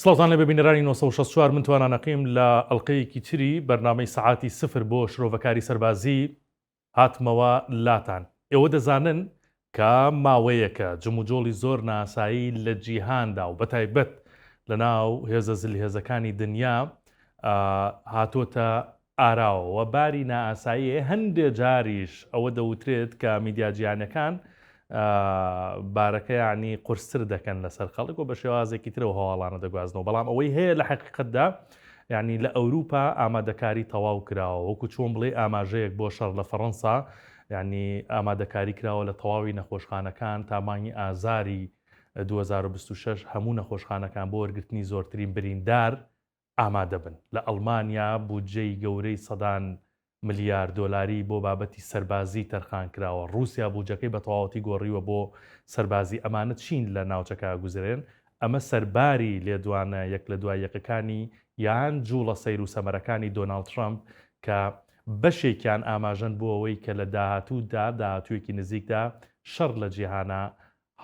سڵاوتان لێبێ بینەرانی 964 من توانا نەقیم لە ئەڵلقەیەکی تری بەرنامەی سەعاتی سفر بۆ شرۆڤەکاری سەربازی هاتمەوە لاتان. ئێوە دەزانن کە ماوەیەکە جموجۆڵی زۆر نائاسایی لە جیهاندا و بەتایبەت لەناو هێزە زلهێزەکانی دنیا هاتۆتە ئاراوە و باری نائاسایی هەیە، هەندێ جاریش ئەوە دەوترێت کە میدیا جیهانیەکان بارەکە یانی قورستر دەکەن لەسەر خەڵک و بە شێوازێکی ترەوە هەواڵانە دەگوازنەوە، بەڵام ئەوەی هەیە لە حەقیقەتدا یانی لە ئەوروپا ئامادەکاری تەواو کراوە، وەکو چۆن بڵێی ئاماژەیەک بۆ شەڕ لە فەڕەنسا یانی ئامادەکاری کراوە لە تەواوی نەخۆشخانەکان تا مانگی ئازاری 2026 هەموو نەخۆشخانەکان بۆ وەرگرتنی زۆرترین بریندار ئامادە بن. لە ئەڵمانیا بودجەی گەورەی سەدان ملیار دۆلاری بۆ بابەتی سەربازی تەرخان کراوە، ڕووسیا بوجەکەی بە تەواوەتی گۆڕیوە بۆ سەربازی، ئەمانە چین لە ناوچەکە ئەگوزەرێن؟ ئەمە سەرباری لێدوانە یەک لە دوای یەکەکانی یان جوڵە سەیر و سەمەرەکانی دۆناڵد ترەمپ کە بەشێکیان ئاماژەن بۆ ئەوەی کە لە داهاتوودا، داهاتوویەکی نزیکدا شەڕ لە جیهانا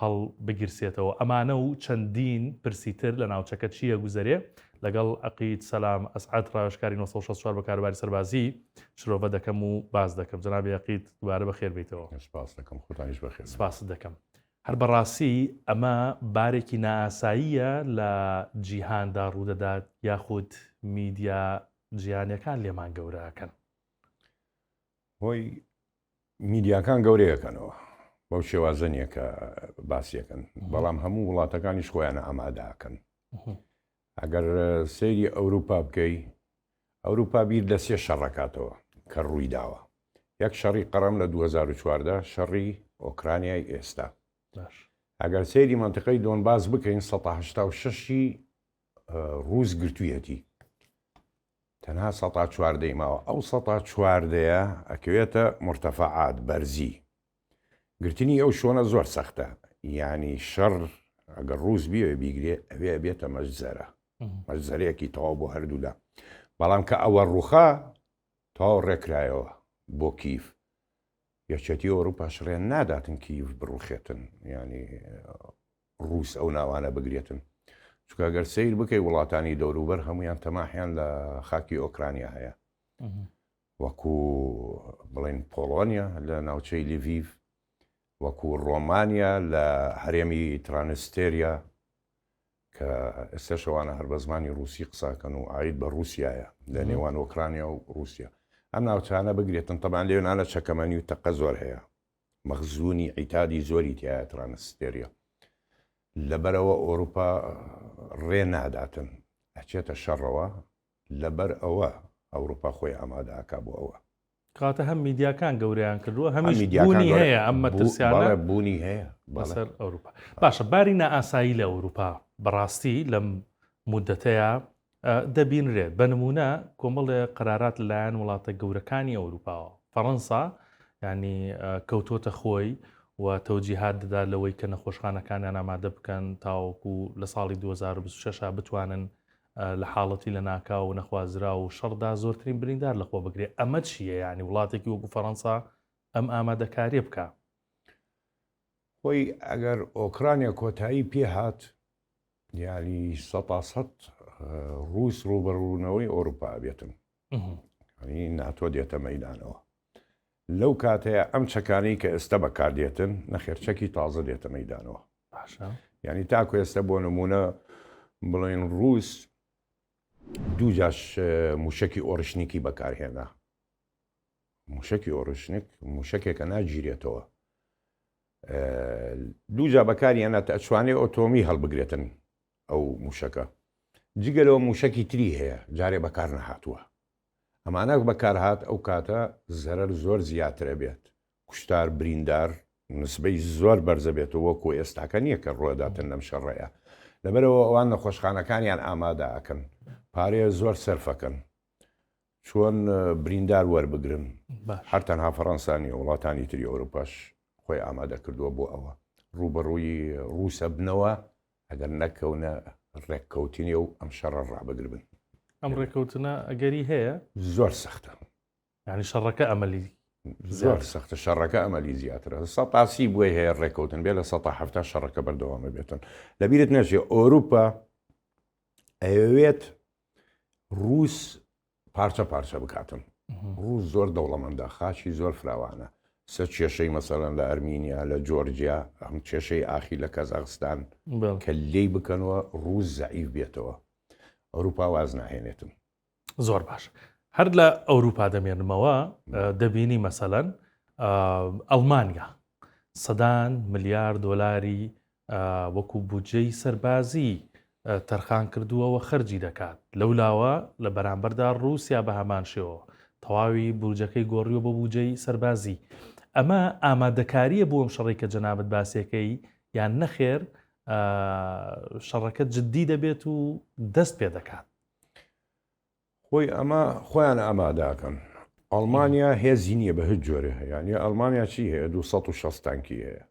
هەڵبگیرسێتەوە. ئەمانە و چەندین پرسی تر لە ناوچەکە چییە گوزەرێ؟ لەگەڵ عەقید سەلام ئەسعەد ڕاوێژکاری 964 بە کاروباری سەربازی شرۆڤە دەکەم و باس دەکەم. جەنابی عەقید دووبارە بەخێر بێیتەوە. سپاست دەکەم، خۆتانیش بەخێر بێن. سپاست دەکەم. هەر بەڕاستی ئەمە بارێکی نائاساییە لە جیهاندا ڕوودەدات یاخود میدیا جیهانیەکان لێمان گەورە ئەکەن؟ هۆی میدیاکان گەورەیەکەنەوە بەو شێوازە نییە کە باسیەکەن بەڵام هەموو وڵاتەکانیش خۆیانە ئامادەکەن ئەگەر سەیری ئەوروپا بکەی ئەوروپا بیر لە سێ شەڕەکاتەوە کە ڕووی داوە یەک شەڕی قەڕەم لە 2014 شەڕی ئۆکرانیای ئێستا ئەگەر سەیری منطقەی دۆنباس بکەین 1970 ڕوس گرتوویەتی تەنها سەتا چواردەی ماوە ئەو سەتا چواردەیە ئەکەوێتە مرتەفەعات بەرزی گرتنی ئەو شۆنە زۆر سەختە یعنی شەڕ ئەگەر ڕوس بیەوێ بیگرێ ئەوێ ئەبێتە مەجزەرە مەجزەرەیەکی تەواو بۆ هەردوولا بەڵام کە ئەوە ڕوخا تەواو ڕێکرایەوە بۆ کیف یەکێتی ئەوروپاش ڕێ ناداتن کیف بڕوخێتن ینی ڕووس ئەو ناوانە بگرێتن چونکە گەر سەیر بکەی وڵاتانی دەوروبەر هەمویان تەماحیان لە خاکی ئۆکرانیا هەیە وەکو بڵین پۆڵۆنیا لە ناوچەی لیڤیڤ وەکو ڕۆمانیا لە هەرێمی ترانستێریا کە ئێستا شەوانە هەر بە زمانی ڕوسی قساکەن و ئاید بە رووسایە لە نێوان ئۆکرانیا و رووسیا ئەم ناوچانە بگرێتن تەبان لێنانە چەکەمەنی و تەقە زۆر هەیە مەخزونی عیتادی زۆری تیایە ترانسستێریا لەبەرئەوە ئۆروپا ڕێ ناداتن ئەچێتە شەڕەوە لەبەر ئەوە ئەوروپا خۆی ئامادە ئەکا بۆ ئەوە. کەواتە هەم میدیاکان گەورەیان کردووە هەمیش بوونی هەیە ئەم مەترسیانە بوونی هەیە بەسەر ئەوروپا. باشە باری نائاسایی لە ئەوروپا بەڕاستی لەم مودەتەیە دەبینرێت، بە نموونە کۆمەڵێ قەرارات لەلایەن وڵاتە گەورەکانی ئەوروپاوە، فەڕەنسا یانی کەوتۆتە خۆی و تەوجیهات دەدات لەوەی کە نەخۆشخانەکانیان ئامادە بکەن تاوەکو لە ساڵی 2026 بتوانن لە حاڵەتی لەناکاو و نەخوازراو و شەڕدا زۆرترین بریندار لەخۆ بگرێ. ئەمە چییە؟ یانی وڵاتێکی وەکو فەڕەنسا ئەم ئامادەکارییە بکا؟ خۆی ئەگەر ئۆکرانیا کۆتایی پێهات یانی سەتا سەد ڕووس ڕووبەڕوونەوەی ئەوروپا ئەبێتن ینی ناتۆ دێتە مەدانەوە لەو کاتەیە ئەم چەکانەی کە ئێستا بەکاردێتن نەخێر چەکی تازە دێتە مەدانەوە ینی تاکو ئێستا بۆ نمونە بڵێن ڕووس دوو جاش موشکی ئۆرشنیکی بەکارهێنا موشکی ئۆرشنیک موشکێکە ناگیرێتەوە دووجا بەکاری هێنا تا ئەتوانێ ئۆتۆمی هەڵبگرێتن ئەو موشەکە جگە لەوە موشەکی تری هەیە جارێ بەکار نەهاتووە ئەمانە بەکار هات ئەو کاتە زەرەر زۆر زیاترە بێت کوشتار بریندار نسبەی زۆر بەرزە بێتەوە وەکو ئێستاکە نییە کە ڕۆداتن لەم شەڕەیە لەبەرەوە ئەوان نەخۆشخانەکانیان ئامادە ئەکەن پارەیە زۆر سەرفەکەن چۆن بریندار وەربگرن هەر تەنها فەڕەنسا نیە وڵاتانی تری ئەوروپاش خۆی ئامادە کردووە بۆ ئەوە ڕووبەڕووی ڕووسە بنەوە ئەگەر نەکەونە ڕێککەوتنی و ئەم شەڕە ڕابگر بن. ئەم ڕێککەوتنە ئەگەری هەیە؟ زۆر سەختە. یعنی شەڕەکە ئەمەلی زۆر سەختە شەڕەکە ئەمەلی زیاترە سەتا سی بۆی هەیە ڕێککەوتن بێ لە سەتا حەفتا شەڕەکە بەردەوامە بێتن لەبیرت نەچێ ئەوروپا. ئەیەوێت ڕووس پارچە پارچە بکاتن. ڕووس زۆر دەوڵەمەندە، خاکی زۆر فراوانە. سە کێشەی مەسەلەن لە ئەرمینیا، لە جۆرجیا، ئەم کێشەی ئاخی لە کەزاخستان کە لێی بکەنەوە ڕووس زەعیف بێتەوە. ئەوروپا واز ناهێنێتن. زۆر باش. هەر لە ئەوروپا دەمێنمەوە دەبینی مەسەلەن ئەڵمانیا سەدان ملیار دۆلاری وەکو بودجەی سەربازی تەرخان کردووە و خەرجی دەکات، لەولاوە لە بەرامبەردا ڕووسیا بە هەمان شێوە تەواوی بودجەکەی گۆڕیوە بۆ بودجەی سەربازی. ئەمە ئامادەکارییە بۆ ئەم شەڕەی کە جەنابت باسیەکەی یان نەخێر شەڕەکە جددی دەبێت و دەست پێ دەکات؟ خۆی ئەمە خۆیان ئامادەکەن. ئەڵمانیا هێزی نییە بە هیچ جۆرێ هەیە. یانی ئەڵمانیا چی هەیە؟ 260 تانکی هەیە.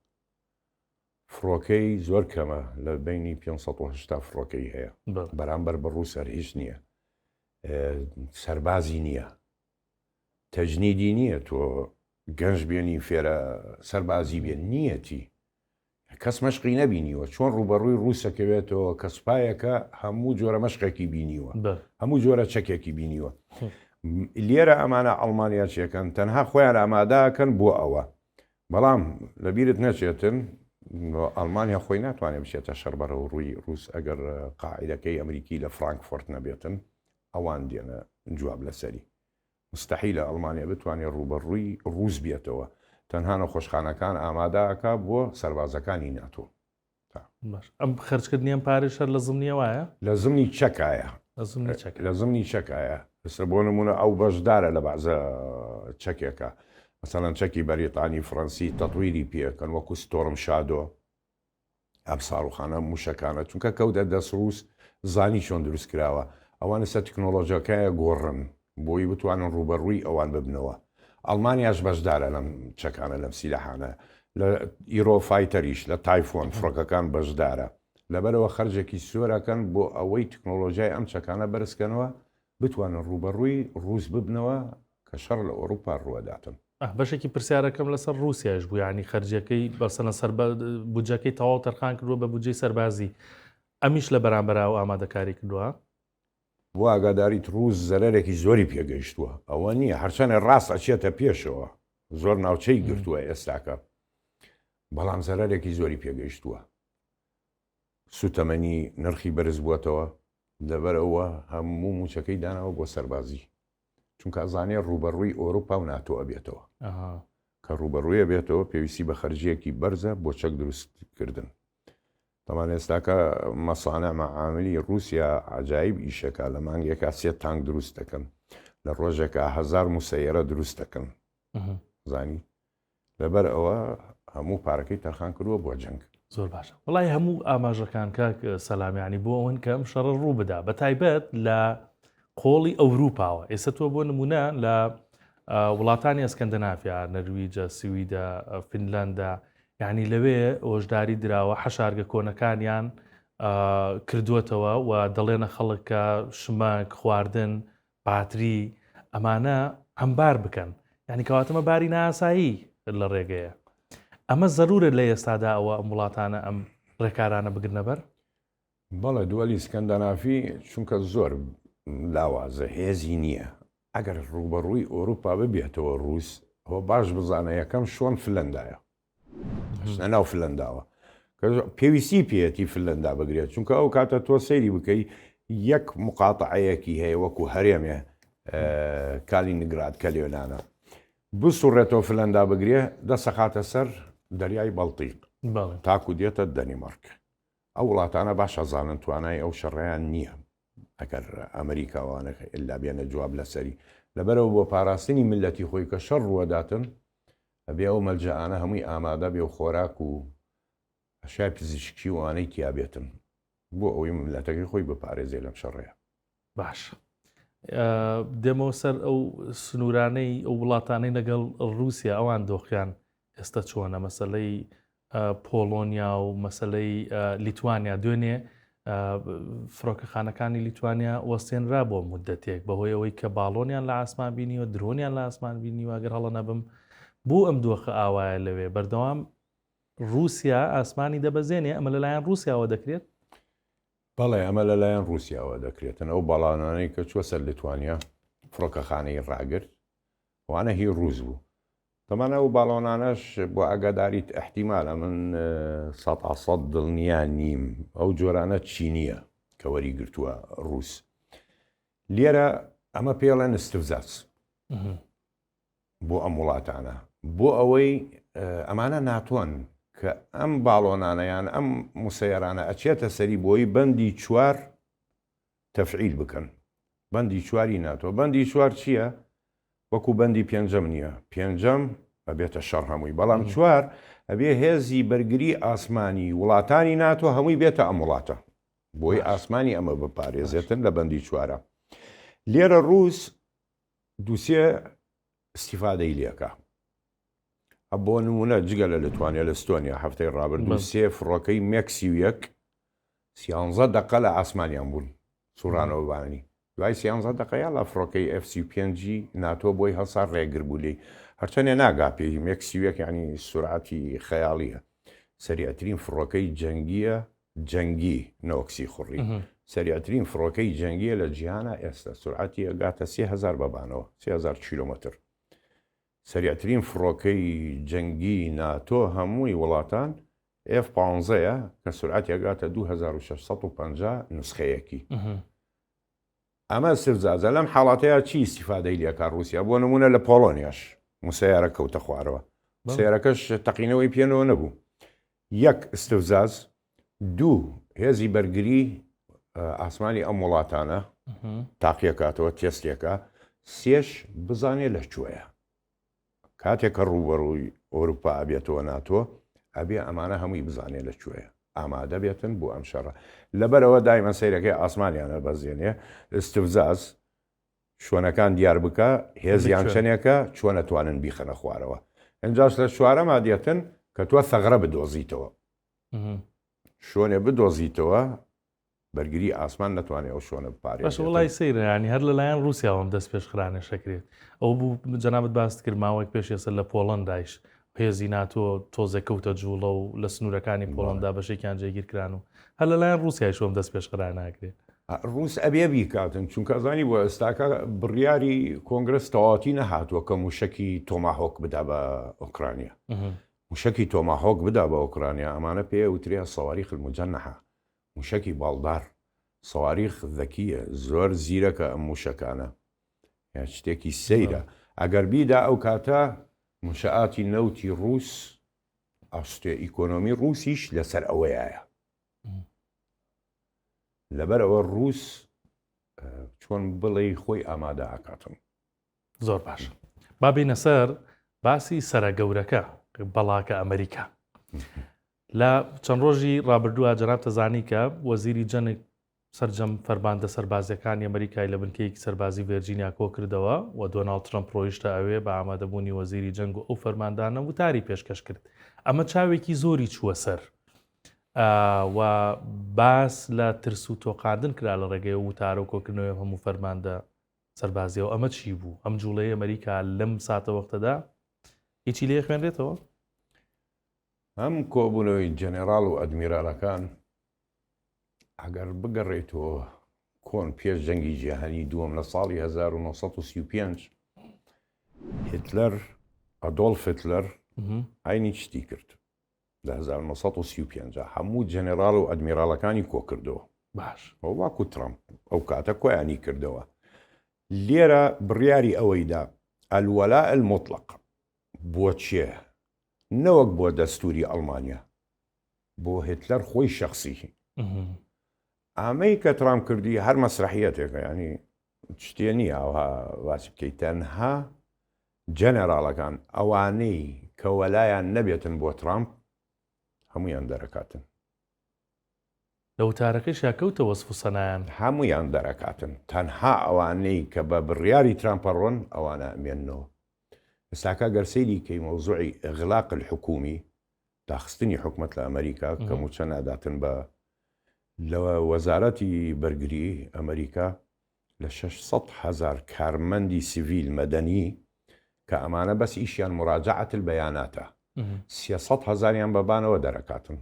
فڕۆکەی زۆر کەمە لە بەینی 580 فڕۆکەی هەیە بەرامبەر بە ڕووس هەر هیچ نییە سەربازی نییە تەجنیدی نییە تۆ گەنج بێنی فێرە سەربازی بێن نییەتی کەس مەشقی نەبینیوە چۆن ڕوبەڕووی ڕووسەکەوێتەوە کە سوپایەکە هەموو جۆرە مەشقێکی بینیوە هەموو جۆرە چەکێکی بینیوە لێرە ئەمانە ئەڵمانیا چێکەن تەنها خۆیان ئاماداکەن بۆ ئەوە بەڵام لەبیرت نەچێتن ئەڵمانیا خۆی ناتوانێت بچێتە شەڕ بەرەو ڕووی ڕووس ئەگەر قاعدەکەی ئەمریکی لە فرانکفۆرت نەبێتن ئەوان دێنە جواب لەسەری مستحیلە ئەڵمانیا بتوانێت ڕووبەڕووی ڕووس بێتەوە تەنها نەخۆشخانەکان ئامادە ئەکا بۆ سەربازەکانی ناتۆ. باش ئەم خەرجکردنی ئەم پارەیش هەر لە زمنیە وایە؟ لە زمنی چەکایە. لە زمنی چەکە. لە زمنی چەکایە. ئێستا بۆ نموونە ئەو بەشدارە لە بەعزە چەکێکا. مەسەلەن چەکی بەریتانی، فڕەنسی تەتویری پێ ئەکەن وەکوو ستۆرم شادۆ. ئەم ساروخانە موشەکانە چونکە کەوتە دەست ڕووس زانی چۆن دروست کراوە. ئەوان ئێستا تکنۆلۆژیاکەیە گۆڕن بۆی بتوانن ڕووبەڕووی ئەوان ببنەوە. ئەڵمانیاش بەشدارە لەم چەکانە، لەم سیلاحانە. لە ئیرۆ فایتەریش، لە تایفۆن فڕۆکەکان بەشدارە. لەبەرئەوە خەرجێکی زۆر ئەکەن بۆ ئەوەی تکنۆلۆژیای ئەم چەکانە بەرزکەنەوە، بتوانن ڕووبەڕووی ڕووس ببنەوە کە شەڕ لە ئۆروپا ڕووەداتن. بەشێکی پرسیارەکەم لەسەر ڕووسیایش بوو، یانی خەرجیەکەی بەسەنە سەر بودجەکەی تەواو تەرخان کردووە بە بودجەی سەربازی، ئەمیش لە بەرامبەرا ئەو ئامادەکاری کردووە؟ بۆ ئاگاداریت ڕووس زەرەرێکی زۆری پێگەیشتووە ئەوە نییە هەرچەنێ ڕاست ئەچێتە پێشەوە زۆر ناوچەی گرتووە ئێستاکە بەڵام زەرەرێکی زۆری پێگەیشتووە سوتەمەنی نرخی بەرز بووەتەوە لەبەر ئەوە هەموو موچەکەی داناوە بۆ سەربازی چونکە ئەزانێ ڕووبەڕووی ئۆروپا و ناتۆ ئەبێتەوە کە ڕووبەڕوویە بێتەوە پێویستی بە خەرجیەکی بەرزە بۆ چەک دروستکردن تەبعەن ئێستاکە مەسانع مەعاملی ڕووسیا عەجایب ئیشەکا لە مانگێکا سێ تانک دروست دەکەن لە ڕۆژێکا هەزار موسەیەرە دروست دەکەن زانی لەبەر ئەوە هەموو پارەکەی تەرخان کردووە بۆ جەنگ. زۆر باشە وڵی هەموو ئاماژەکان کاک سەلام یانی بۆ ئەوەن کە ئەم شەڕە ڕوو بدا بە تایبەت لە قۆڵی ئەوروپاوە ئێستا تۆ بۆ نمونە لە وڵاتانی ئەسکەندەنافیا نەرویجە سویدە فینلاندا یانی لەوێ هۆشداری دراوە حەشارگە کۆنەکانیان کردووەتەوە و دەڵێنە خەڵک کە شمەک، خواردن، پاتری ئەمانە عەمبار بکەن. یانی کەواتەمە باری نائاسایی لە ڕێگەیە. ئەمە زەرورە لە ئێستادا ئەوە ئەم وڵاتانە ئەم ڕێکارانە بگرنە بەر؟ بەڵێ دوەلی سکەندەنافی چونکە زۆر لاوازە هێزی نییە ئەگەر ڕووبەڕووی ئۆروپا ببێتەوە ڕووس ئەوە باش بزانە یەکەم شۆن فلەندایە ئەچنە ناو فلەنداوە پێویستی پێیەتی فلەندا بگرێت چونکە ئەو کاتە تۆ سەیری بکەی یەک مقاتعەیەکی هەیە وەکو هەرێمێ کالی نگرات کە لێنانە بسوڕێتەوە فلەندا بگرێ دەسەخاتە سەر دەریای بەڵتیق تاکو دێتە دەنیمارک ئەو وڵاتانە باش ئەزانن توانای ئەو شەڕەیان نییە ئەگەر ئەمریکا وانە ئللا بێنە جواب لەسەری لەبەرەوە بۆ پاراستنی ملەتی خۆی کە شەڕ ڕووەداتن ئەبێ ئەو مەلجەئانە هەمووی ئامادە بێ و خۆراک و ئەشیای پزیشکی و ئەوانەی تیا بێتن بۆ ئەوەی ملەتەکەی خۆی بپارێزێ لەم شەڕەیە. باشە دێمەوە سەر ئەو سنوورانەی ئەو وڵاتانەی لەگەڵ ڕووسیا ئەوان دۆخیان ئێستا چۆنە مەسلەی پۆڵۆنیا و مەسلەی لیتوانیا دوێنێ فڕۆکەخانەکانی لیتوانیا وەستێنرا بۆ مدەتێک بەهۆی ئەوەی کە باڵۆنیان لە ئاسمان بینیوە درۆنیان لە ئاسمان بینیوە گەر هەڵە نەبم بۆ ئەم دۆخە ئاوایە لەوێ بەردەوام رووسیا ئاسمانی دەبەزێنێ ئەمە لەلایەن رووسیاوە دەکرێت؟ بەڵێ ئەمە لەلایەن ڕووسیاوە دەکرێتن ئەو باڵانانەی کە چووە سەر لیتوانیا فڕۆکەخانەی ڕاگرت ئەوانە هی ڕووس بوو تەمان ئەو باڵۆنانەش بۆ ئاگاداریت ئەحتیمالە من سەد سەد دڵنیا نیم ئەو جۆرانە چینیە کە وەری گرتووە ڕووس لێرە ئەمە پێڵێن استفزاز بۆ ئەم وڵاتانە بۆ ئەوەی ئەمانە ناتۆن کە ئەم باڵۆنانە یان ئەم مسەیەرانە ئەچێتە سەری بۆی بەندی چوار تەفعیل بکەن بەندی چواری ناتۆ بەندی چوار چییە؟ وەکو بەندی پێنجەم نییە پێنجەم ئەبێتە شەڕ هەمووی بەڵام چوار ئەبێ هێزی بەرگری ئاسمانی وڵاتانی ناتۆ هەمووی بێتە ئەم وڵاتە بۆی ئاسمانی ئەمە بپارێزێتن لە بەندی چوارە لێرە ڕووس دووسێ ئیستیفادەی لێکا. بۆ نمونە جگە لە لتوانیا لە ستۆنیا هەفتەی ڕابردوو سێ فڕۆکەی مێک 31 سیانزە دقە لە ئاسمانیان بوون سوڕانەوە بانی دوای سیانزە دقە یا لە فڕۆکەی F-35 ناتۆ بۆی هەڵسا ڕێگر بوو لێی هەرچەندێ ناگا پێی مێک 31 ینی سورعەتی خەیاڵیە سەریعترین فڕۆکەی جەنگیە جەنگی نەوەک سیخوڕی سەریعترین فڕۆکەی جەنگیە لە جیهانا ئێستا سورعەتی ئەگاتە 3000 بەبانەوە 3000 کیلۆمەتر سەریعترین فڕۆکەی جەنگی ناتۆ هەمووی وڵاتان F-15 یە کە سورعەتی ئەگاتە 2650 نسخەیەکی ئەمە استفزازە لەم حاڵاتەیە چی ئیستیفادەی لێکا ڕووسیا بۆ نمونە لە پۆڵۆنیاش مسەیارە کەوتە خوارەوە سیارەکەش تەقینەوەی پێنەوە نەبوو یەک استفزاز دوو هێزی بەرگری ئاسمانی ئەم وڵاتانە تاقیەکاتەوە تێستێکە سێش بزانێ لە کوێیە کاتێک کە ڕووبەڕووی ئەوروپا ئەبێتەوە ناتۆ ئەبێ ئەمانە هەمووی بزانێ لە کوێیە ئامادە بێتن بۆ ئەم شەڕە لەبەرەوە دایمە سەیرەکەی ئاسمانیانە بەزێنێ استفزاز شوێنەکان دیار بکە هێزیان چەنێکە چۆن ئەتوانن بیخەنە خوارەوە ئینجاش لە چوارەما دێتن کە تۆ ثەغرە بدۆزیتەوە شوێنێ بدۆزیتەوە بەرگری ئاسمان نەتوانێت ئەو شوێنە بپارێزێت. باشە وڵی سەیرە ینی هەر لەلایەن رووسیاوەم دەست پێشخرانێ شەکرێت ئەو بوو جەنابەت باست کرد ماوەیەک پێش ئێستا لە پۆڵەندایش هێزی ناتۆ تۆزێک کەوتە جوڵە و لە سنوورەکانی پۆڵندا بەشێکیان جێگیر کران و هەر لەلایەن ڕووسیایشەوە دەست پێشخرا ناکرێت. ڕووس ئەبێ بیکاتن چونکە ئەزانی بۆ ئێستاکە بڕیاری کۆنگرس تەواوەتی نەهاتووە کە مووشەکی تۆماهۆک بدا بە ئۆکرانیا مووشەکی تۆماهۆک بدا بە ئۆکرانیا ئەمانە پێ وترێ صواریخ المجنحە مووشەکی باڵدار صواریخ ذەکیە زۆر زیرەکە ئەم مووشەکانە یان شتێکی سەیرە ئەگەر بیدا ئەو کاتە منشآتی نەوتی ڕووس ئاستێ ئیکۆنۆمی ڕووسیش لەسەر ئەوەیە لەبەر ئەوە ڕووس چۆن بڵێ خۆی ئامادە ئاکاتن زۆر باش با بینە سەر باسی سەرە گەورەکە بەڵاکە ئەمریکا لە چەند ڕۆژی ڕابردووە جەناب تەزانی کە وەزیری جەنگ سەرجەم فەرماندە سەربازییەکانی ئەمریکای لە بنکەیەکی سەربازی ڤێرجینیا کۆکردەوە و دۆناڵد ترەمپ ڕۆیشتە ئەوێ بە ئامادەبوونی وەزیری جەنگ و ئەو فەرماندانە وتاری پێشکەش کرد. ئەمە چاوێکی زۆری چووە سەر و باس لە ترس و تۆقاندن کرا لە ڕێگەی ئەو وتارە و کۆکردنەوەی ئەم هەموو فەرماندە سەربازییەوە. ئەمە چی بوو؟ ئەم جووڵەی ئەمریکا لەم ساتەوەختەدا هیچی لێ خوێنرێتەوە؟ ئەم کۆبوونەوەی جەنێراڵ و ئەدمیرالەکان ئەگەر بگەڕێیتەوە کۆن پێش جەنگی جیهانی دووەم لە ساڵی 1935 هیتلەر ئەدۆڵف هیتلەر عینی شتی کرد لە 1935 هەموو جەنێراڵ و ئەدمیراڵەکانی کۆکردەوە باش واکو ترامپ ئەو کاتە کۆیانی کردەوە لێرە بڕیاری ئەوەیدا الولاء المطلق بۆ چێ نەوەک بۆ دەستوری ئەڵمانیا بۆ هیتلەر خۆی شەخسی ئامەی کە ترامپ کردی هەر مەسرحیەتێکە ینی شتێ نییە ئەوها باسی بکەیت تەنها جەنەراڵەکان ئەوانەی کە وەلایان نەبێتن بۆ ترامپ هەمویان دەرەکاتن لە وتارەکەیشیا کەوتە وەسف و سەنایان. هەمویان دەرەکاتن تەنها ئەوانەی کە بە بڕیاری ترامپە ڕۆن ئەوانە ئەمێننەوە ئێستاکە گەر سەیری کەی مەوزوعی اغلاق الحکومی داخستنی حکومەت لە ئەمریکا کە موچە ناداتن بە لە وەزارەتی بەرگری ئەمریکا لە 600 هەزار کارمەندی سیڤیل مەدەنی کە ئەمانە بەس ئیشیان مراجعەت البیاناتە 300 هەزاریان بەبانەوە دەرەکاتن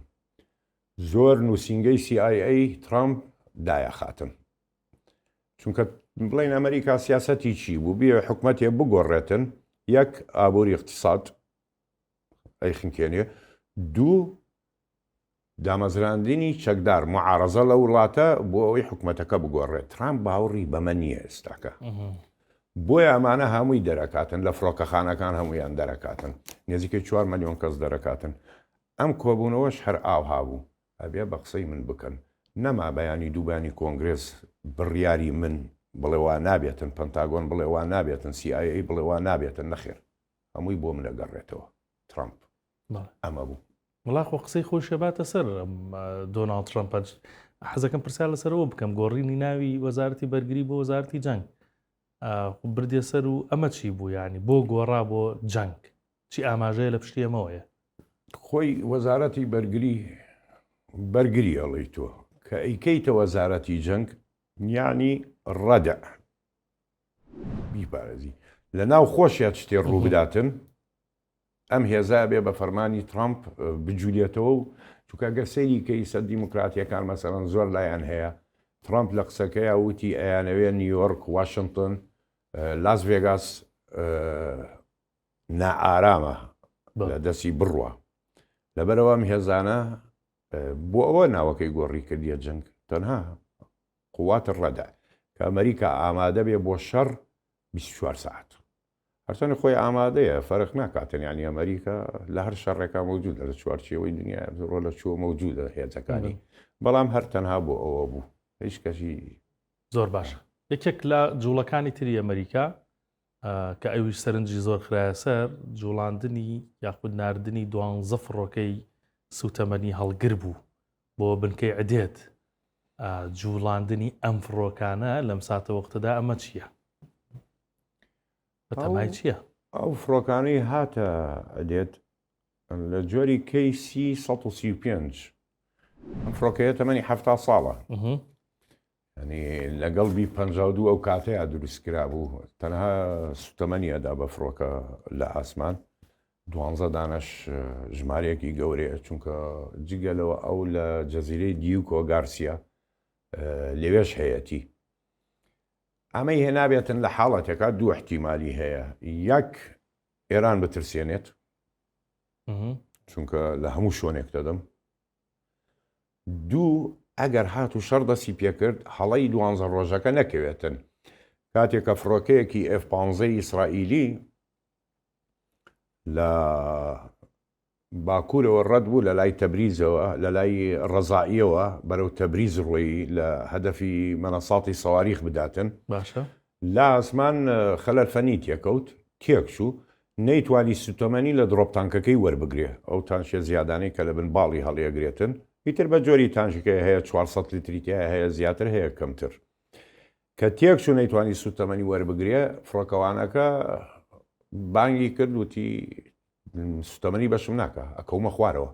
زۆر نووسینگەی CIA ترامپ دایەخاتن. چونکە بڵێن ئەمریکا سیاسەتی چی بوو بێ حکومەتێ بگۆڕێتن یەک ئابووری اقتصاد ئەی خنکێنێ دوو دامەزراندنی چەکدار معارەزە لە وڵاتە بۆ ئەوەی حکومەتەکە بگۆڕێت ترامپ باوەڕی بەمە نییە ئێستاکە بۆیە ئەمانە هەمووی دەرەکاتن لە فڕۆکەخانەکان هەمویان دەرەکاتن نزیکەی 4 ملیۆن کەس دەرەکاتن ئەم کۆبوونەوەش هەر ئاوها بوو ئەبێ بە قسەی من بکەن نەما بەیانی دووبانی کۆنگرێس بڕیاری من بڵێ وا نابێتن پەنتاگۆن بڵێ وا نابێتن CIA بڵێ وا نابێتن نەخێر هەمووی بۆ منە گەڕێتەوە ترامپ ئەمە بوو. وەڵا خۆ قسەی خۆی شێباتە سەر دۆناڵد ترەمپ حەزەکەم پرسیار لەسەرەوە بکەم گۆڕینی ناوی وەزارەتی بەرگری بۆ وەزارەتی جەنگ بردیە سەر و ئەمە چی بوو ینی بۆ گۆڕا بۆ جەنگ چی ئاماژەیە لە پشتی ئەمەوەیە؟ خۆی وەزارەتی بەرگری بەرگری ئەڵێی تۆ کە ئەیکەیتە وەزارەتی جەنگ یانی ڕەدع بیپارێزی لە ناو خۆشیا شتێ ڕوو بداتن ئەم هێزە ئەبێ بە فەرمانی ترامپ بجولێتەوە و چونکە گەر سەیری کەی سەر دیموکراتیەکان مەسەلەن زۆر لایان هەیە ترامپ لە قسەکەیا وتی ئەیانەوێ نیویۆرک واشنتن لاس ڤێگاس نائارامە لە دەستی بڕوا لەبەرەوە ئەم هێزانە بۆ ئەوە ناوەکەی گۆڕی کردیە جەنگ تەنها قوات ڕەدع کە ئەمریکا ئامادە بێ بۆ شەڕ 24 ساعت هەرچەنە خۆی ئامادەیە فەرق ناکاتن یانی ئەمریکا لە هەر شەڕێکا مەوجودە لە چوارچێوەی دنیا ڕۆ لە چووە مەوجودە هێزەکانی بەڵام هەر تەنها بۆ ئەوە بوو هیچ کەسی زۆر باشە یەکێک لە جوڵەکانی تری ئەمریکا کە ئەویش سەرنجی زۆر خرایە سەر جوڵاندنی یاخود ناردنی دوانزە فڕۆکەی سوتەمەنی هەڵگر بوو بۆ بنکەی عدێت جوڵاندنی ئەم فڕۆکانە لەم ساتەوەختەدا ئەمە چییە؟ بەتەمای چییە؟ ئەو فڕۆکانەی هاتە دێت لە جۆری KC 135 ئەم فڕۆکەیە تەمەنی ه ساڵە ینی لەگەڵ بی 52 ئەو کاتەیە دروست کرابوو تەنها سوتەمەنی ئەدا بە فڕۆکە لە ئاسمان دوانزە دانەش ژمارەیەکی گەورەیە چونکە جگە لەوە ئەو لە جەزیرەی دیوکۆ گارسیا لەوێش هەیەتی ئەمەی هێنابێتن لە حاڵەتێکا دوو احتیمالی هەیە یەک ئێران بترسێنێت چونکە لە هەموو شوێنێک دەدەم دوو ئەگەر هات و شەڕ دەستی پێکرد هەڵەی دوانزە ڕۆژەکە نەکەوێتن کاتێک کە فڕۆکەیەکی F-15 ئیسرائیلی لە باکوورەوە ڕەت بوو لە لای تەبریزەوە، لە لای ڕەزائیەوە بەرەو تەبریز ڕۆیی لە هەدەفی مەنەساتی سەواریخ بداتن. باشە. لە ئاسمان خەلەل فەنی تێکەوت، تێکچوو، نەیتوانی سوتەمەنی لە دڕۆپ تانکەکەی وەربگرێ، ئەو تانکیە زیادانەی کە لە بن باڵی هەڵیئەگرێتن، ئیتر بە جۆری تانکیەکەی هەیە 400 لیتری تیایە هەیە زیاتر هەیە کەمتر. کە تێکچوو نەیتوانی سوتەمەنی وەربگرێ، فڕۆکەوانەکە بانگی کرد وتی سوتەمەنی بەشم ناکا ئەکەومە خوارەوە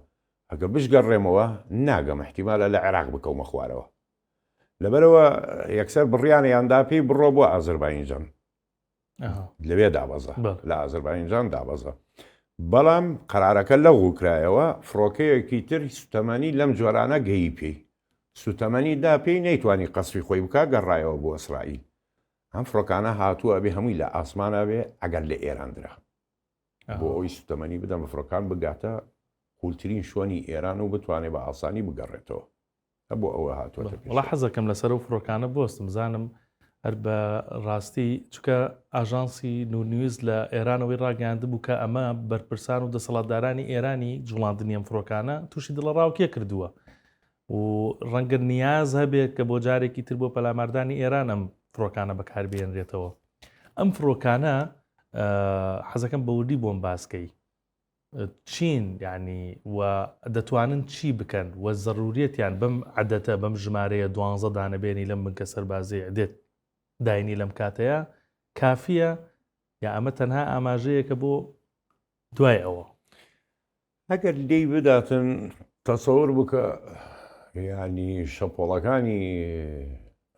ئەگە بشگەڕێمەوە ناگەم احتیمالە لە عێراق بکەومە خوارەوە لەبەرەوە یەکسەر بڕیانیان دا پێی بڕۆ بۆ ئازربایجان لەوێ دابەزە لە ئازربایجان دابەزە بەڵام قەرارەکە لەغو کرایەوە فڕۆکەیەکی تر سوتەمەنی لەم جۆرانە گەیی پێی سوتەمەنی دا پێی نەیتوانی قەسفی خۆی بک گەڕایەوە بۆ ئیسرائیل ئەم فڕۆکانە هاتووە ئەبێ هەمووی لە ئاسمانە بێ ئەگەر لە ئێران درا بۆ ئەوەی سوتەمەنی بدەن بە فڕۆکان بگاتە قولترین شوێنی ئێران و بتوانێت بە ئاسانی بگەڕێتەوە بۆ ئەوە هاتووەتە پێش. وەڵا حەزەکەم لەسەر ئەو فڕۆکانە بوەستم بزانم هەر بە ڕاستی چونکە ئاژانسی نورنیوز لە ئێرانەوەی ڕاگەیاندبوو کە ئەمە بەرپرسان و دەسەڵاتدارانی ئێرانی جوڵاندنی ئەم فڕۆکانە تووشی دڵەڕاوکێ کردووە و ڕەنگە نیاز هەبێت کە بۆ جارێکی تر بۆ پەلاماردانی ئێران ئەم فڕۆکانە بەکاربهێنرێتەوە. ئەم فڕۆکانە حەزەکەم بە وردی بۆم باسکەی چین یعنی و دەتوانن چی بکەن و زەروریەتیان بەم عدەتە بەم ژمارەیە دوانزە دانە بێنی لەم بنکە سەربازی عدێت داینی لەم کاتەیە کافیە یا ئەمە تەنها ئاماژەیەکە بۆ دوای ئەوە؟ ئەگەر لێی بداتن تەسەور بکە یانی شەپۆڵەکانی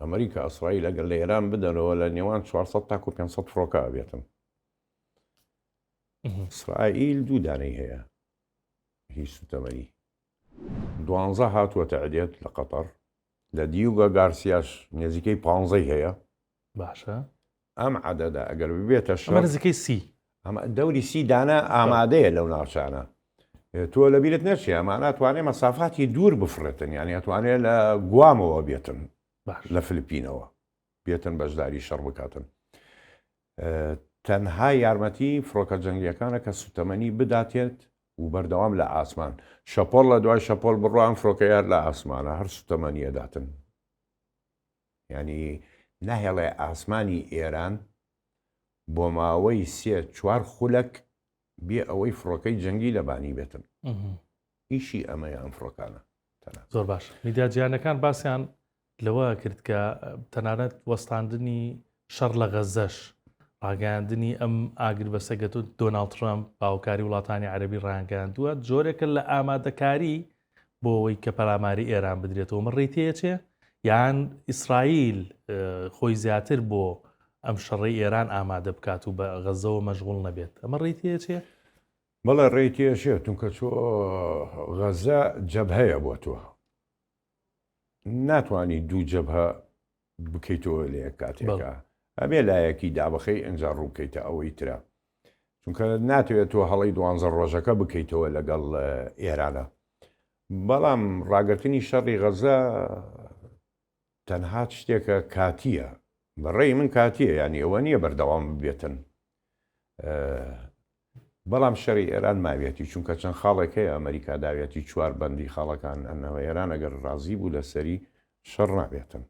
ئەمریکا ئیسرائیل ئەگەر لە ئێران بدەنەوە لە نێوان 400 تاکو 500 فڕۆکە ئەبێتن ئیسرائیل دوو دانەی هەیە هی سوتەمەنی دوانزە هاتووەتە عدێت لە قەتەر. لە دیوگە گارسیاش نێزیکەی پانزەی هەیە. باشە. ئەم عەدەدە ئەگەر ببێتە شەڕ. ئەمە نزیکەی 30. ئەمە دەوری 30 دانە ئامادەیە لەو ناوچانە. تۆ لەبیرت نەچێ ئەمانە ئەتوانێ مەسافاتی دوور بفڕێتن یانی ئەتوانێ لە گوامەوە بێتن لە فلپینەوە بێتن بەشداری شەڕ بکاتن. تەنها یارمەتی فڕۆکە جەنگیەکانە کە سوتەمەنی بداتێت و بەردەوام لە ئاسمان شەپۆڵ لە دوای شەپۆڵ بڕوا ئەم فڕۆکەیە هەر لە ئاسمانە هەر سوتەمەنی ئەداتن یانی ناهێڵێ ئاسمانی ئێران بۆ ماوەی سێ چوار خولەک بێ ئەوەی فڕۆکەی جەنگی لەبانی بێتن ئیشی ئەمەیە ئەم فڕۆکانە تەنها. زۆر باش میدیا جیهانەکان باسیان لەوە کرد کە تەنانەت وەستاندنی شەڕ لە غەزەش، ڕاگەیاندنی ئەم ئاگربەسە گە دۆناڵد ترەمپ بە هاوکاری وڵاتانی عەرەبی ڕایانگەیاندووە، جۆرێکە لە ئامادەکاری بۆ ئەوەی کە پەلاماری ئێران بدرێتەوە. ئەمە ڕێی تێچێ یان ئیسرائیل خۆی زیاتر بۆ ئەم شەڕەی ئێران ئامادە بکات و بە غەزەوە مەشغوڵ نەبێت؟ ئەمە ڕێی تێچێ؟ بەڵێ ڕێی تێچێ، چونکە تۆ غەزە جەبهەیە بۆ تۆ. ناتوانی دوو جەبهە بکەیتەوە لە یەک کاتێکا ئەبێ لایەکی دابخەی ئینجا ڕووبکەیتە ئەوەی ترە چونکە ناتەوێت تۆ هەڵەی دوانزە ڕۆژەکە بکەیتەوە لەگەڵ ئێرانە بەڵام ڕاگرتنی شەڕی غەزە تەنها شتێکە کاتیە بەڕێی من کاتیە یانی ئەوە نییە بەردەوام ببێتن بەڵام شەری ئێران ماویەتی چونکە چەند خاڵێک هەیە ئەمریکا داویەتی چوار بەندی خاڵەکان ئەنەوە ئێران ئەگەر ڕازی بوو لەسەری شەڕ نابێتن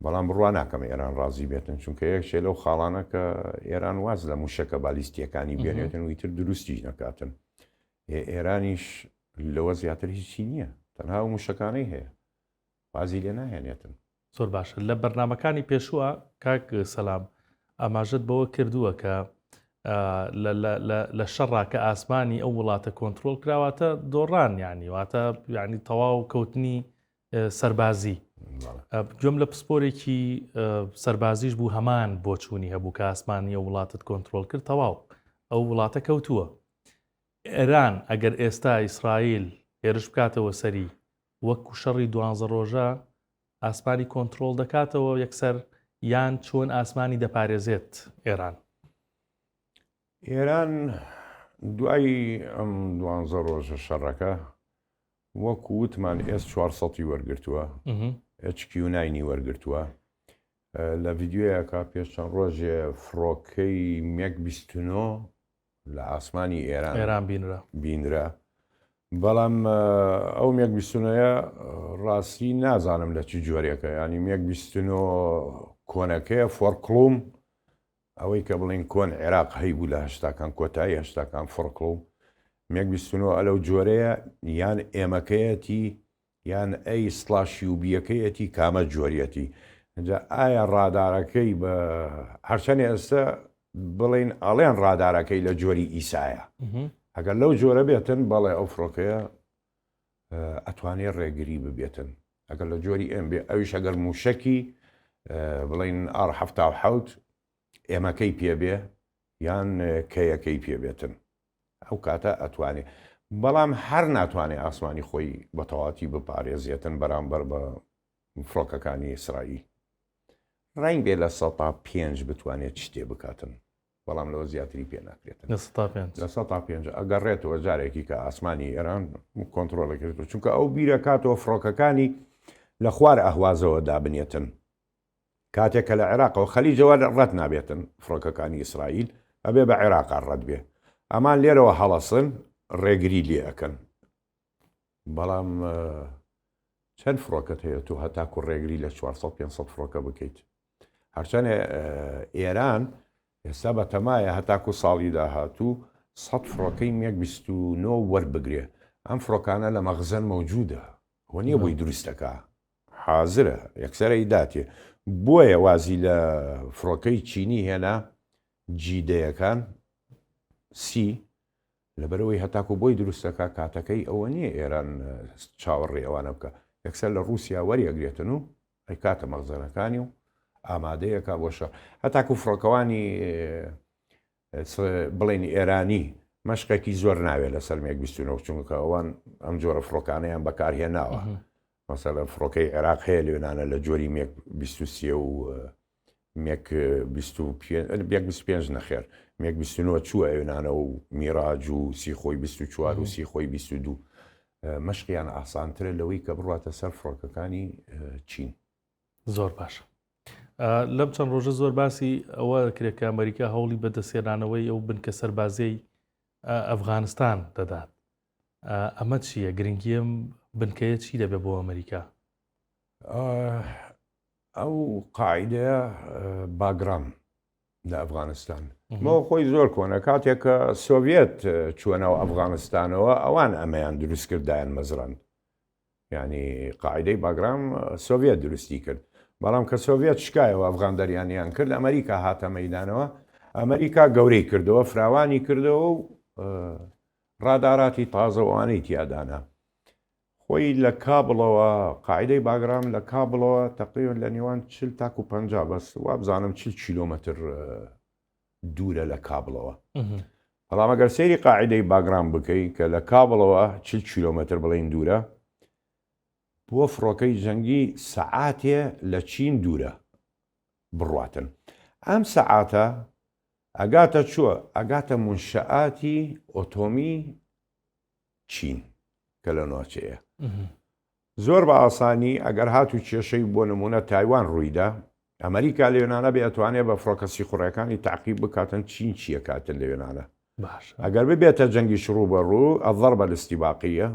بەڵام بڕوا ناکەم ئێران ڕازی بێتن چونکە یەکشێ لەو خاڵانە کە ئێران واز لە موشەکە بالیستیەکانی بێنێتن و ئیتر دروستیش نەکاتن ئێرانیش لەوە زیاتر هیچی نییە تەنها ئەو موشەکانەی هەیە وازی لێ ناهێنێتن. زۆر باشە لە بەرنامەکانی پێشووە کاک سەلام ئاماژەت بەوە کردووە کە لە شەڕا کە ئاسمانی ئەو وڵاتە کۆنتترۆل کراواتە دۆڕان ینی واتە ینی تەواو کەوتنی سەربازی گوێم لە پسپۆرێکی سەربازیش بوو هەمان بۆچوونی هەبوو کە ئاسمانی ئەو وڵاتت کۆنتترۆل کرد تەواو ئەو وڵاتە کەوتووە ئێران ئەگەر ئێستا ئیسرائیل هێرش بکاتەوە سەری وەکو شەڕی دوانزە ڕۆژە ئاسمانی کۆنترۆڵ دەکاتەوە یەکسەر یان چۆن ئاسمانی دەپارێزێت ئێران؟ ئێران دوای ئەم دوانزە ڕۆژە شەڕەکە وەکو وتمان ئێس چوارسەتی وەرگرتووە ئێچ کیو ناینی وەرگرتووە لە ڤیدیۆیەکە پێش چەند ڕۆژێ فڕۆکەی مێگ 29 لە ئاسمانی ئێران ئێران بینرا بینرا بەڵام ئەو مێگ بیستونەیە ڕاستی نازانم لە چ جۆرێکە ینی مێگ بیستنۆ کۆنەکەیە فۆرکڵوم ئەوەی کە بڵین کۆن عێراق هەیبوو لە هەشتاکان کۆتایی هەشتاکان فڕکڵوم مێگ بیستنۆ ئەلەو جۆرەیە یان ئێمەکەیەتی یان ئەی سڵاش یوبیەکەیەتی کامە جۆریەتی جا ئایا ڕادارەکەی بە هەرچەنێ ئێستا بڵین ئەڵێن ڕادارەکەی لە جۆری ئیسایە ئەگەر لەو جۆرە بێتن بەڵێ ئەو فڕۆکەیە ئەتوانێ ڕێگری ببێتن ئەگەر لە جۆری ئێم بێ ئەویش ئەگەر موشکی بڵین ئاڕ حوت ئێمەکەی پێبێ یان کەیەکەی پێبێتن ئەو کاتە ئەتوانێ بەڵام هەر ناتوانێ ئاسمانی خۆی بە تەواتی بپارێزێتن بەرامبەر بە فڕۆکەکانی ئیسرائیل ڕەنگ بێ لە سەتا پێنج بتوانێت شتێ بکاتن بەڵام لەوە زیاتری پێ ناکرێتن لە سەتا پێنج لە سەتا پێنج ئەگەڕێتەوە جارێکی کە ئاسمانی ئێران کۆنترۆڵی کردو چونکە ئەو بیرەکاتەوە فڕۆکەکانی لە خوار ئەهوازەوە دابنێتن کاتێک کە لە عێراقەوە خەلیجەوە ڕەت نابێتن فڕۆکەکانی ئیسرائیل ئەبێ بە عێراقا ڕەت بێ ئەمان لێرەوە هەڵەسن ڕێگری لێ ئەکەن بەڵام چەند فڕۆکەت هەیە تۆ هەتاکو ڕێگری لە 400 500 فڕۆکە بکەیت هەرچەنێ ئێران ئێستا بەتەمایە هەتاکو ساڵی داهاتوو 100 فڕۆکەی مێگ 29 وەربگرێ ئەم فڕۆکانە لە مەخزەن مەوجودە هۆ نییە بۆی دروستەکە حازرە یەکسەر ئەیداتێ بۆیە وازی لە فڕۆکەی چینی هێنا جی دەیەکان سی لەبەرەوەی هەتاکو بۆی دروستەکە کاتەکەی ئەوە نییە ئێران چاوەڕێ ئەوانە بکە یەکسەر لە رووسیا وەریەگرێتن و ئەیکاتە مەخزەنەکانی و ئامادەیەکە بۆ شەڕ هەتاکو فڕۆکەوانی بڵێن ئێرانی مەشقێکی زۆر ناوێت لەسەر مێگ 29 چونکە ئەوان ئەم جۆرە فڕۆکانەیان بەکارهێناوە. مەسەلەن فڕۆکەی عێراق هەیە لەوێنانە لە جۆری مێک 23 و مێک 25 نەخێر مێک 29 چووە ئەوێنانە و میراج و سیخۆی 24 و سیخۆی 22 مەشقیان ئاسانترە لەوەی کە بڕاتە سەر فڕۆکەکانی چین. زۆر باشە. لەم چەند ڕۆژە زۆر باسی ئەوە کرێت کە ئەمریکا هەوڵی بەدەستهێنانەوەی ئەو بنکە سەربازیەی ئەفغانستان دەدات. ئەمە چییە؟ گرنگی ئەم بنکەیە چی دەبێت بۆ ئەمریکا؟ ئەو قاعیدەیە باگرام لە ئەفغانستان مەوە خۆی زۆر کۆنە کاتێک کە سۆڤێت چووە ناو ئەفغانستانەوە ئەوان ئەمەیان دروست کرد دایان مەزراند یعنی قاعدەی باگرام سۆڤێت دروستی کرد بەڵام کە سۆڤێت شکایەوە ئەفغان دەریانیان کرد ئەمریکا هاتە مەدانەوە ئەمریکا گەورەی کردەوە فراوانی کردەوە و ڕاداراتی تازە و ئەوانەی تیا دانا. خۆی لە کابڵەوە، قاعیدەی باگرام لە کابڵەوە تەقریبەن لە نێوان 40 تاکو 50 بەس وابزانم 40 کیلۆمەتر دوورە لە کابڵەوە. بەڵام ئەگەر سەیری قاعیدەی باگرام بکەی کە لە کابڵەوە 40 کیلۆمەتر بڵێین دوورە، بۆ فڕۆکەی جەنگی سەعاتێ لە چین دوورە بڕواتن. ئەم سەعاتە ئەگاتە چۆ؟ ئەگاتە مونشەئاتی ئۆتۆمی چین کە لە ناوچەیە. زۆر بە ئاسانی ئەگەر هاتوو کێشەی بۆ نمونە تایوان ڕوویدا، ئەمریکا لەوێنانە بێ ئەتوانێ بە فڕۆکە سیخوڕەکانی تەعقیب بکاتن چین چیەکاتن لەوێنانە. ئەگەر ببێتە جەنگیش ڕوو بە ڕوو، الضربە الاستباقیە،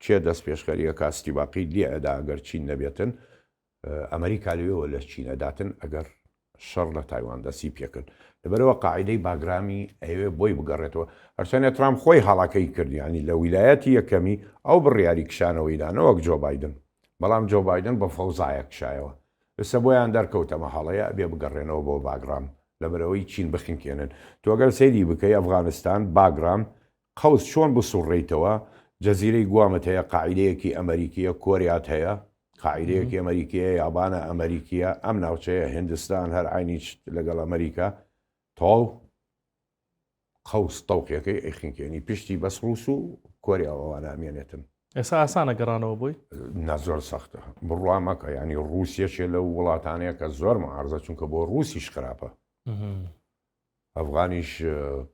کێ دەست پێشخەریەکا استباقی لێ ئەدا ئەگەر چین نەبێتن، ئەمریکا لەوێوە لە چین ئەداتن ئەگەر شەڕ لە تایوان دەستی پێکرد لەبەرەوە قاعیدەی باگرامی ئەیەوێ بۆی بگەڕێتەوە هەرچەنێ ترامپ خۆی هەڵەکەی کرد یانی لە ویلایەتی یەکەمی ئەو بڕیاری کشانەوەی دا نەوەک جۆ بایدن بەڵام جۆ بایدن بە فەوزایە کشایەوە ئێستا بۆیان دەرکەوت ئەمە هەڵەیە ئەبێ بگەڕێنەوە بۆ باگرام لەبەرئەوەی چین بخنکێنن تۆ گەر سەیری بکەی ئەفغانستان باگرام قەوس چۆن بسوڕێیتەوە، جەزیرەی گوامت هەیە قاعیدەیەکی ئەمەریکیە، کۆریات هەیە قاعیدەیەکی ئەمەریکیە، یابانە ئەمەریکیە، ئەم ناوچەیە هندستان هەر عەینی شت لەگەڵ ئەمەریکا، تەواو قەوس تەوقیەکەی ئەیخنکێنی پشتی بەس ڕوس و کۆریا و ئەوانە ئەمێنێتن. ئێستا ئاسانە گەڕانەوە بۆی؟ نا زۆر سەختە بڕوا مەکە یانی ڕوس یەکێ لەو وڵاتانەیە کە زۆر معارزە چونکە بۆ ڕوسیش خراپە. ئەفغانیش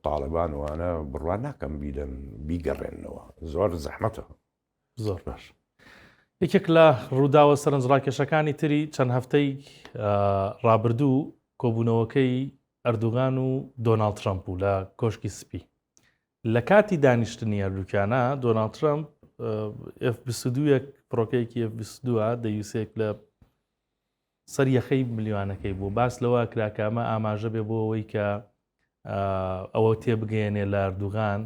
تاڵبان وانە بڕوا ناکەم بیدەن بیگەڕێنەوە زۆر زەحمەتە. زۆر باش یەکێک لە ڕووداوە سەرنجڕاکێشەکانی تری چەند هەفتەی ڕابردوو کۆبوونەوەکەی ئەردوغان و دۆناڵد ترەمپ بوو لە کۆشکی سپی لە کاتی دانیشتنی هەردووکیانە دۆناڵد ترەمپ F-22 فڕۆکەیەکی F-22 دەیوسێک لە سەر یەخەی ملیوانەکەی بوو باس لەوە کرا کە ئەمە ئاماژە بێ بۆ ئەوەی کە ئەوە تێبگەیەنێ لە ئەردوغان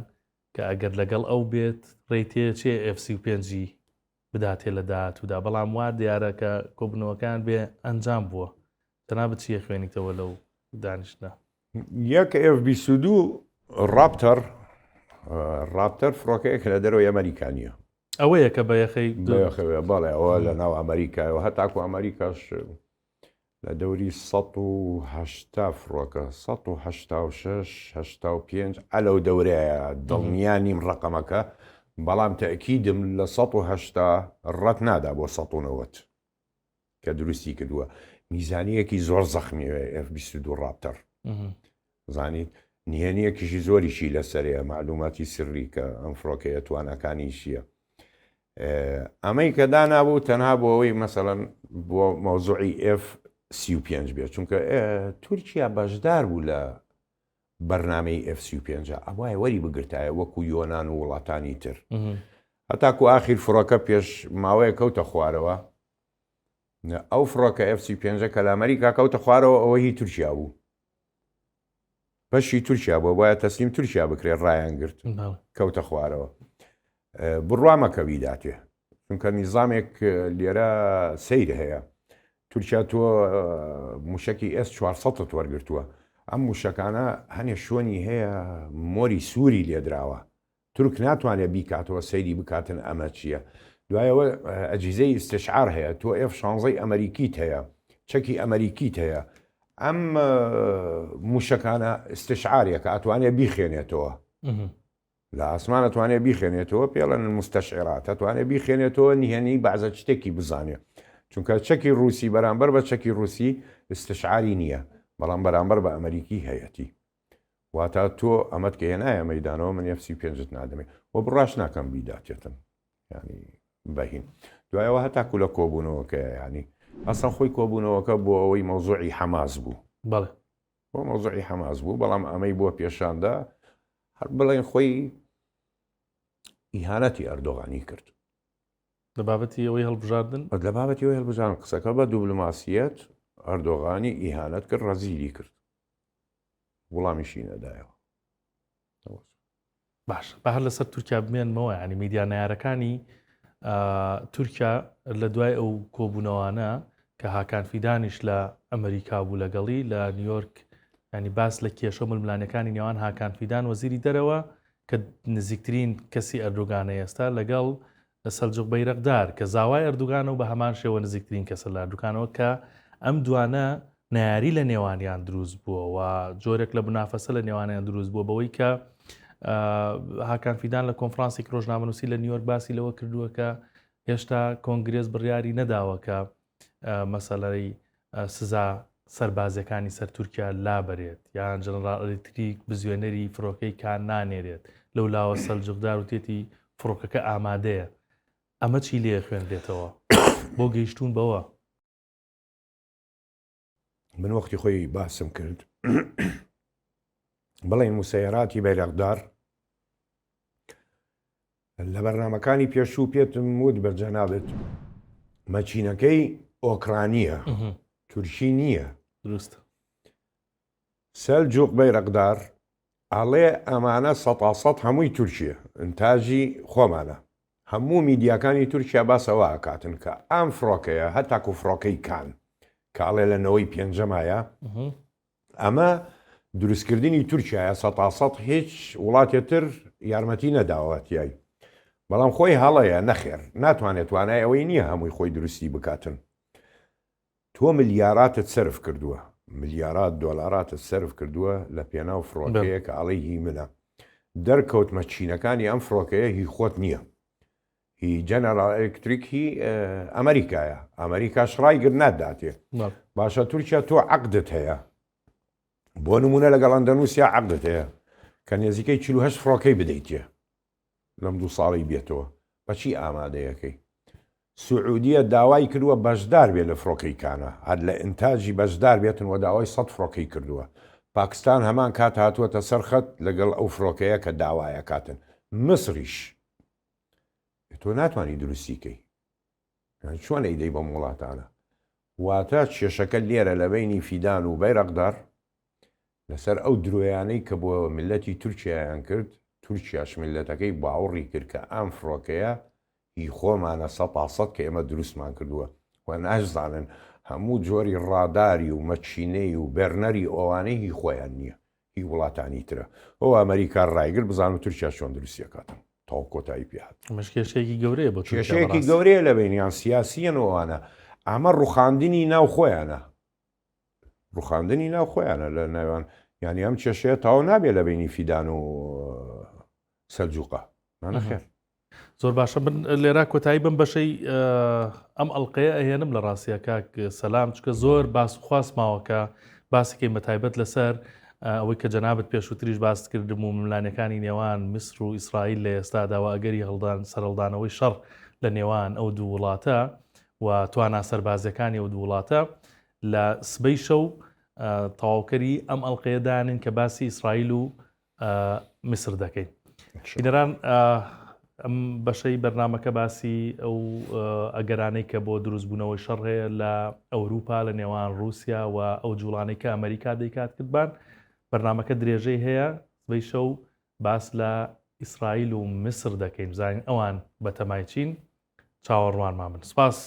کە ئەگەر لەگەڵ ئەو بێت ڕێی تێچێ F35 ی بداتێ لە داهاتوودا بەڵام وا دیارە کە کۆبوونەوەکان بێ ئەنجام بووە جەنابت چی ئەخوێنیتەوە لەو دانیشتنە؟ یەک ئێف 22 ڕاپتەر ڕاپتەر فڕۆکەیەکە لە دەرەوەی ئەمریکا نییە. ئەوەیە کە بە یەخەی بەیەخەوێ بەڵێ ئەوە لە ناو ئەمریکایەوە هەتاکو ئەمریکاش لە دەوری 180 فڕۆکە 186 85 ئەلەو دەورەیە دڵنیا نیم ڕقەمەکە بەڵام تەکیدم لە 180 ڕەت نادا بۆ 190 کە دروستی کردووە میزانیەکی زۆر زەخمی F22 ڕاپتەر زانیت نهێنیەکیشی زۆریشی لەسەرەیە معلوماتی سری کە ئەم فڕۆکەیە تواناکانی چییە ئەمەی کە دانابوو تەنها بۆ ئەوەی مەسەڵەن بۆ مەوزوعی F35 بێت چونکە تورکیا بەشدار بوو لە بەرنمەی F35 ئەوایە وەری بگرتایە وەکو یۆناان و وڵاتانی تر هەتاکو ئاخیر فڕۆکە پێش ماوەیە کەوتە خوارەوە ئەو فڕۆکە F35 کە لە ئەمریکا کەوتە خوارەوە ئەوە هی تورکیا بوو بەشی تورکیا بووە وایە تەسلیم تورکیا بکرێت ڕایان گرت کەوتە خوارەوە بڕوا مەکە بیداتێ چونکە نیزامێک لێرە سیر هەیە تورکیا تۆ موشکی ئێس 400 وەرگتووە ئەم موشەکانە هەنێ شوێنی هەیە مۆری سووری لێدراوە تورک ناتوانێت بیکاتەوە سەیری بکاتن ئەمە چییە؟ دوای ئەوە ئەجیزەی ئیستشعار هەیە تۆ ئێف شانزەی ئەمریکیت هەیە چەکی ئەمریکیت هەیە ئەم موشەکانە ئیستشعارێکە ئەتوانێت بیخێنێتەوە. لە ئاسمان ئەتوانێ بیخوێنێتەوە پێڵەن مستشعرات ئەتوانێ بیخوێنێتەوە نهێنی بەعزە شتێکی بزانێ چونکە چەکی ڕووسی بەرامبەر بە چەکی ڕووسی استشعاری نییە بەڵام بەرامبەر بە ئەمریکی هەیەتی واتە تۆ ئەمەت کە هێنایە مەیدانەوە من F 35ت نادەمێ و بڕاش ناکەم بیداتێتن ینی بەهین دوایەوە هەتاکو لە کۆبوونەوەکە ینی ئەسڵ خۆی کۆبوونەوەکە بۆ ئەوەی مەوزوعی حەماس بوو بەڵێ بۆ مەوزوعی حەماس بوو بەڵام ئەمەی بۆ پێشاندا هەر بڵێن خۆی ئیهانەتی ئەردۆغانی کرد. لە بابەتی ئەوەی هەڵبژاردن؟ لە بابەتی ئەوەی هەڵبژاردن قسەکە بە دوبلوماسیەت ئەردۆغانی ئیهانەت کرد ڕەزیلی کرد وڵامیشی نەدایەوە. باش با هەر لەسەر تورکیا بمێنمەوە ینی میدیا نارەکانی تورکیا لە دوای ئەو کۆبوونەوانە کە هاکان فیدانیش لە ئەمریکا بوو لەگەڵی لە نیویۆرک ینی باس لە کێشە ململانەکانی نێوان هاکان فیدان وەزیری دەرەوە کە نزیکترین کەسی ئەردۆگانە ئێستا لەگەڵ سەلجوق بەیرەقدار کە زاوای ئەردوگانە و بە هەمان شێوە نزیکترین کەسە لە ئەردوگانەوە کە ئەم دوانە نەیاری لە نێوانیان دروست بووە و جۆرێک لە منافەسە لە نێوانیان دروست بووە بەوەی کە هاکان فیدان لە کۆنفرانسێکی ڕۆژنامەنووسی لە نیویۆرک باسی لەوە کردووە کە هێشتا کۆنگرێس بڕیاری نەداوە کە مەسەلەی سزا سەربازیەکانی سەر تورکیا لابەرێت یان جەنەڕاڵ ئەلکتریک بزوێنەری فڕۆکەی کان نانێرێت لەو لاوە سەلجوقدار وتێتی فڕۆکەکە ئامادەیە ئەمە چی لێ خوێنرێتەوە بۆ گەیشتوون بەوە؟ من وەختی خۆی باسم کرد بڵێن مسەیەراتی بەیرەقدار لە بەرنامەکانی پێشوو پێتم وت بە جەنابت مەکینەکەی ئۆکرانییە تورکی نییە. دروستە. سەلجوق بەیرەقدار ئەڵێ ئەمانە سەتاسەت هەمووی تورکیە ئنتاجی خۆمانە هەموو میدیاکانی تورکیا باس ئەوە ئەکاتن کە ئەم فڕۆکەیە هەتاکو فڕۆکەی کان کە ئەڵێ لە نەوەی پێنجەمایە ئەمە دروستکردنی تورکیایە سەتاسەت هیچ وڵاتێ تر یارمەتی نەداوە تیای بەڵام خۆی هەڵەیە نەخێر ناتوانێت توانای ئەوەی نییە هەمووی خۆی دروستی بکاتن تۆ ملیاراتت سەرف کردووە ملیارات دۆلاراتت سەرف کردووە لە پێناو فڕۆکەیە کە ئەڵێی هی منە دەرکەوت مەچینەکانی ئەم فڕۆکەیە هی خۆت نییە هی جەنەراڵ ئەلکتریک هی ئەمریکایە ئەمریکاش ڕایگرت ناتداتێ باشە تورکیا تۆ عەقدت هەیە بۆ نمونە لەگەڵ ئەندەنووسیا عەقدت هەیە کە نێزیکەی 48 فڕۆکەی بدەیتێ لەم دوو ساڵی بێتەوە بەچی ئامادەیەکەی سعودیە داوای کردووە بەشدار بێت لە فڕۆکەی کانە هەر لە ئینتاجی بەشدار بێتن و داوای 100 فڕۆکەی کردووە پاکستان هەمان کات هاتووەتە سەر خەت لەگەڵ ئەو فڕۆکەیە کە داوایەکاتن مسریش تۆ ناتوانی دروستی کەی چۆن ئەیدەی بەم وڵاتانە واتە کێشەکە لێرە لە بینی فیدان و بەیرەقدار لەسەر ئەو درۆیانەی کە بۆ میلەتی تورکیایان کرد تورکیاش میلەتەکەی باوەڕی کرد کە ئەم فڕۆکەیە هی خۆمانە سەتا سەد کە ئێمە دروستمان کردووە و ناشزانن هەموو جۆری ڕاداری و مەکینەی و بەرنەری ئەوانەی هی خۆیان نییە هی وڵاتانی ترە ئەو ئەمریکا ڕایگر بزانم تورکیا چۆن دروستیەکاتن تەواو کۆتایی پێ هات. ئەمەش کێشەیەکی گەورەیە بۆ تورکیا کێشەیەکی بەڕاستی. گەورەیە لە بەینیان سیاسییەن و ئەوانە ئەمە ڕوخاندنی ناو خۆیانە ڕوخاندنی ناو خۆیانە لە ناوان یانی ئەم کێشەیە تەواو نابێ لە بەینی فیدان و سەلجوقە نەخێر. زۆر باشە من لێرا کۆتایی بم بەشەی ئەم ئەڵلقەیە ئەهێنم لە ڕاستە کاک سەلام چکە زۆر باس و خواست ماوەکە باسەکەی بەتایبەت لەسەر ئەوەی کە جەنابەت پێشووتریش باست کردم و ململانەکانی نێوان میسر و ئیسرائیل لە ئێستادا و ئەگەری هەڵدان سەرهەڵدانەوەی شەڕ لە نێوان ئەو دوو وڵاتە و توانا سەربازیەکانی ئەو دوو وڵاتە لە سبەی شەو تەواوکەری ئەم ئەڵلقەیە دانین کە باسی ئیسرائیل و میسر دەکەین بینەران ئەم بەشەی بەرنمەکە باسی ئەو ئەگەرانەی کە بۆ دروستبوونەوەی شەڕ هەیە لە ئەوروپا لە نێوان رووسیا و ئەو جوڵانەی کە ئەمریکا دەیکات کردبان بەرنمەکە درێژەی هەیە سبەی شەو باس لە ئیسرائیل و میسر دەکەین بزانین ئەوان بەتەمای چین چاوەڕوانمان بن سپاس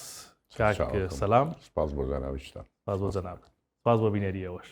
کاک سەلام سپاس بۆ جەنابیشتان سپاس بۆ جەنابت سپاس بۆ بینەری ئەوەش.